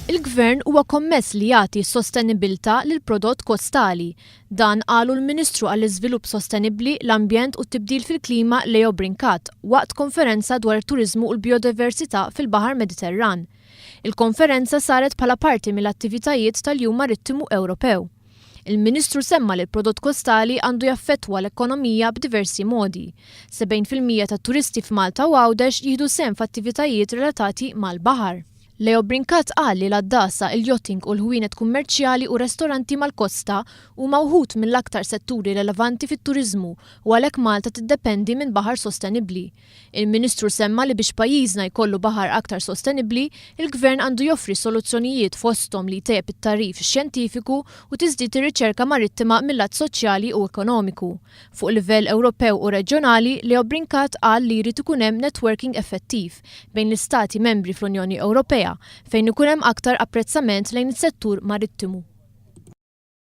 Il-Gvern huwa kommess li jagħti sostenibilità lill-prodott kostali. Dan qalu l-Ministru għall-Iżvilupp Sostenibbli, l-Ambjent u t-Tibdil fil-Klima Leo Brincat waqt konferenza dwar it-turiżmu u l-bijodiversità fil-Baħar Mediterran. Il-konferenza saret bħala parti mill-attivitajiet tal-Jum Marittimu Ewropew. Il-Ministru semma li l-prodott kostali għandu jaffettwa l-ekonomija b'diversi modi. 70% tat-turisti f'Malta u Għawdex jieħdu sehem f'attivitajiet relatati mal-baħar. Leo Brincat qal li l-għaddasa, il-yachting u l-ħwienet kummerċjali u restoranti mal-kosta huma wħud mill-aktar setturi relevanti fit-turiżmu u għalhekk Malta tiddependi minn baħar sostenibbli. Il-Ministru semma li biex pajjiżna jkollu baħar aktar sostenibbli, il-Gvern għandu joffri soluzzjonijiet fosthom li jtejjeb it-tagħrif xjentifiku u tiżdied ir-riċerka marittima mil-lat soċjali u ekonomiku. Fuq livell Ewropew u reġjonali, Leo Brincat qal li jrid ikun hemm networking effettiv bejn l-istati membri fl-Unjoni Ewropea fejn ikun hemm aktar apprezzament lejn is-settur marittimu.